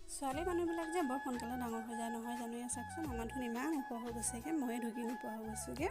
ছোৱালী মানুহবিলাক যে বৰ সোনকালে ডাঙৰ হৈ যায়, নহয় জানো? এয়া চাওকচোন, আমাৰ ধোন ইমান ওখ হৈ গৈছেগৈ, ময়ে ঢুকি নোপোৱা হৈ গৈছোঁগৈ।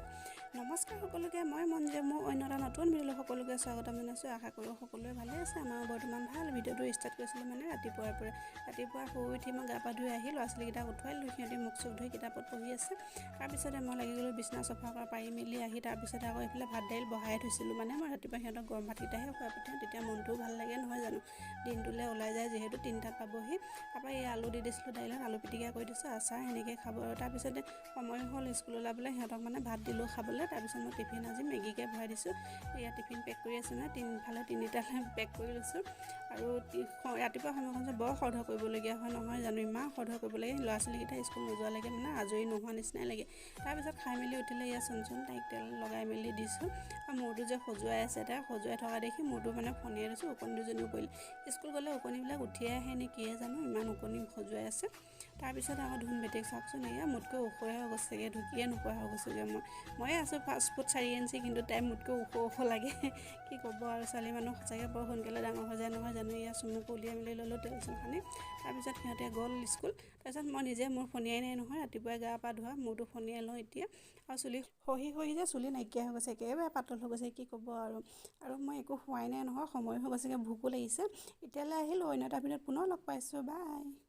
নমস্কাৰ সকলোকে, মই মঞ্জু, মোৰ অন্য এটা নতুন ভিডিঅ'লৈ সকলোকে স্বাগতম জনাইছোঁ। আশা কৰোঁ সকলোৱে ভালে আছে, আমাৰ বৰ্তমান ভাল। ভিডিঅ'টো ষ্টাৰ্ট কৰিছিলোঁ মানে ৰাতিপুৱাৰ পৰা। ৰাতিপুৱা শুই উঠি মই গা পা ধুই আহি ল'ৰা ছোৱালীকেইটাক উঠুৱাই দিলোঁ। সিহঁতি মুখ চুখ ধুই কিতাপত পঢ়ি আছে। তাৰপিছতে মই লাগি গ'লোঁ বিচনা চফা কৰা, পাৰি মেলি আহি তাৰপিছতে আকৌ এইফালে ভাত দাইল বহাই থৈছিলোঁ। মানে মই ৰাতিপুৱা সিহঁতক গৰম ভাতকেইটাহে খুৱাই পঠিয়াওঁ, তেতিয়া মনটোও ভাল লাগে, নহয় জানো? দিনটোলৈ ওলাই যায় যিহেতু, 3টাত পাবহি। তাৰপৰা এই আলু দি দিছিলোঁ দাইলত, আলু পিটিকা কৰি দিছোঁ, আচাৰ, সেনেকৈ খাব। আৰু তাৰপিছতে সময় হ'ল স্কুল ওলাবলৈ, সিহঁতক মানে ভাত দিলোঁ খাবলৈ। তাৰপিছত মই টিফিন আজি মেগীকে ভৰাই দিছোঁ। এয়া টিফিন পেক কৰি আছোঁ, মানে তিনিফালে তিনিটালৈ পেক কৰি লৈছোঁ। আৰু ৰাতিপুৱা সময়খন যে বৰ খৰধৰ কৰিবলগীয়া হয়, নহয় জানো? ইমান খৰধৰ কৰিব লাগে, ল'ৰা ছোৱালীকেইটা স্কুল নোযোৱালৈকে মানে আজৰি নোহোৱা নিচিনাই লাগে। তাৰপিছত খাই মেলি উঠিলে, এয়া চোনচোন তাইক তেল লগাই মেলি দিছোঁ। আৰু মূৰটো যে খজুৱাই আছে, তাই খজুৱাই থকা দেখি মূৰটো মানে ফণিয়াই দিছোঁ। ওকণি দুজনীও পৰিল। স্কুল গ'লে ওকণিবিলাক উঠিয়ে আহে নে কিয়ে জানো, ইমান ওকণি খজুৱাই আছে। তাৰপিছত আকৌ ধুন বেটেক চাওকচোন, এয়া মোতকৈ ওখহে হৈ গৈছেগৈ, ঢুকিয়ে নোপোৱা হৈ গৈছোগৈ। মই ময়ে আছোঁ 5 ফুট 4 ইঞ্চি, কিন্তু তাই মোতকৈ ওখ ওখ লাগে। কি ক'ব আৰু, ছোৱালী মানুহ সঁচাকৈ বৰ সোনকালে ডাঙৰ হৈ যায়, নহয় জানো? এয়া চুমুকো উলিয়াই মেলি ল'লোঁ, তেল চেল সানি। তাৰপিছত সিহঁতে গ'ল স্কুল। তাৰপিছত মই নিজে মোৰ ফণিয়াই নাই নহয়, ৰাতিপুৱাই গা পা ধোৱা, মূৰটো ফণিয়াই লওঁ এতিয়া। আৰু চুলি খহি খহি যে চুলি নাইকিয়া হৈ গৈছে, একেবাৰে পাতল হৈ গৈছে, কি ক'ব আৰু। আৰু মই একো খোৱাই নাই নহয়, সময়ো হৈ গৈছেগৈ, ভোকো লাগিছে। এতিয়ালৈ আহিলোঁ, অন্য এটা ভিডিঅ'ত পুনৰ লগ পাইছোঁ। বাই।